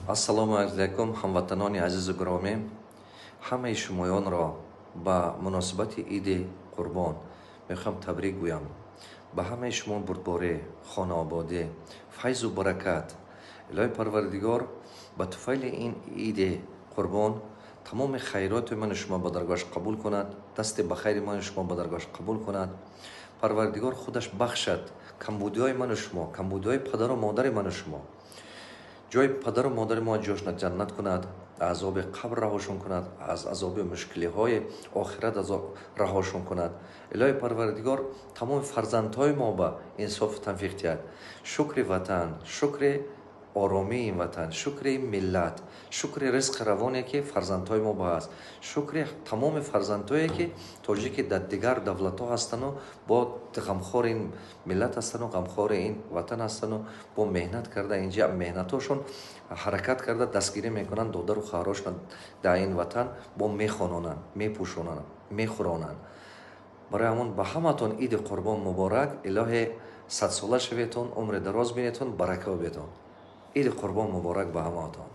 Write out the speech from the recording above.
Ассалому алайкум, ҳамватанони азизу гиромӣ. Ҳамаи шумоёнро ба муносибати Иди Қурбон мехоҳам табрик гӯям. Ба ҳамаи шумо бурдборӣ, хонаободӣ, файзу баракат. Илоҳи Парвардигор ба туфайли ин Иди Қурбон тамоми хайроти ману шумо ба даргоҳаш қабул кунад, дасти ба хайри ману шумо ба даргоҳаш қабул кунад. Парвардигор худаш бахшад камбудиҳои ману шумо, камбудиҳои падару модари ману шумо. Ҷои падару модари мо ҷошна ҷаннат кунад, азоби қабр раҳошон кунад, аз азоби мушкилиҳои охират раҳошон кунад. Илоҳи Парвардигор тамоми фарзандҳои мо ба инсофу тавфиқ диҳад. Шукри ватан, шукри оромии ин ватан, шукри миллат, шукри ризқи равоне, ки фарзандҳои мо ба ҳаст, шукри тамоми фарзандҳое, ки тоҷики дар дигар давлатҳо ҳастану бо ғамхори ин миллат ҳастану ғамхори ин ватан ҳастану бо меҳнат карда инҷа меҳнатошон ҳаракат карда дастгирӣ мекунанд, додару хоҳарошон дар ин ватан бо мехононанд, мепӯшонанд, мехӯронанд. Барои ҳамон ба ҳаматон Иди Қурбон муборак. Илоҳе садсола шаветон, умри дароз бинетон, барака обетон. Иди Қурбон муборак ба ҳамаатон.